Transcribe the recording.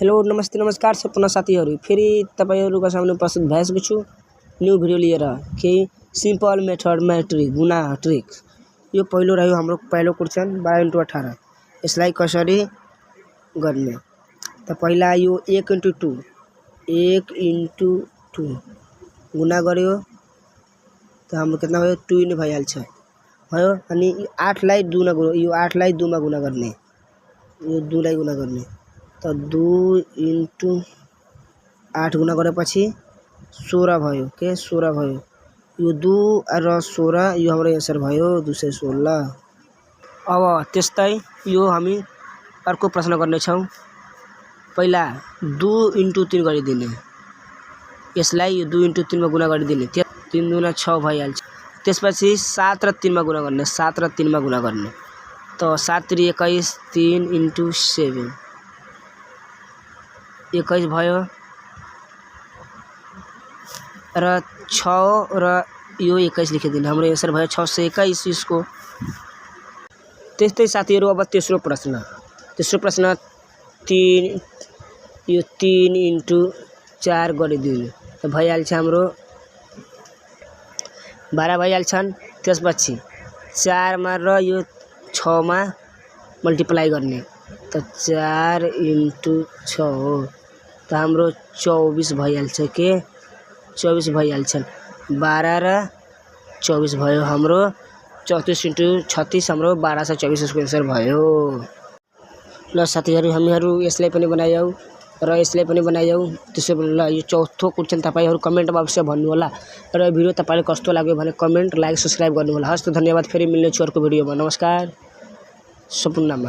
Hello नमस्ते नमस्कार सपना साथीहरू फेरि तपाईहरुको सामने प्रस्तुत भएको छु न्यू भिडियो लिएर कि सिम्पल मेथड मैट्रिक गुणा ट्रिक। यो पहिलो रह्यो हाम्रो पहिलो क्वेशन 12 × 18। यसलाई कसरी गर्ने त पहिला यो 1 × 2 गुणा गर्यो त हाम्रो कितना भयो 2 नै भइहाल्छ भयो। अनि 8 लाई 2 मा गुणा यो 8 लाई 2 मा गुणा गर्ने यो 2 लाई गुणा गर्ने त 2 × 8 गुणा गरेपछि 16 भयो के 16 भयो। यो 2 र 16 यो हाम्रो आन्सर भयो 216। अब त्यस्तै यो हामी अर्को प्रश्न गर्ने छौं। पहिला 2 × 3 गरिदिने यसलाई यो 2 × 3 मा गुणा गरिदिने 3 दुना 6 भइहाल्छ। त्यसपछि 7 र 3 मा गुणा गर्ने 7 र 3 मा गुणा गर्ने त 7 × 21 3 × 7 21 भयो र 6 र यो 21 लेखिदिनु हाम्रो आन्सर भयो 621 यसको। त्यस्तै साथीहरु अब तेस्रो प्रश्न 3 यो 3 × 4 गरिदिनु त भइहाल्छ हाम्रो 12 भइहाल्छन्। त्यसपछि 4 मा र यो 6 मा मल्टिप्लाई गर्ने त 4 × 6 त हाम्रो 24 भइहाल्छ के 24 भइहाल्छन्। 12 र 24 भयो हाम्रो 34 × 36 हाम्रो 1224 यसको आन्सर भयो। ल साथीहरु हामीहरु यसलाई पनि बनायौ र यसलाई पनि बनायौ। त्यसैले यो चौथो क्वेशन तपाईहरु कमेन्ट बक्समा भन्नु होला र यो भिडियो तपाईलाई कस्तो लाग्यो भने कमेन्ट लाइक सब्स्क्राइब गर्नु होला। हस्त धन्यवाद फेरि मिल्ने छु अर्को भिडियोमा। नमस्कार सपनामा।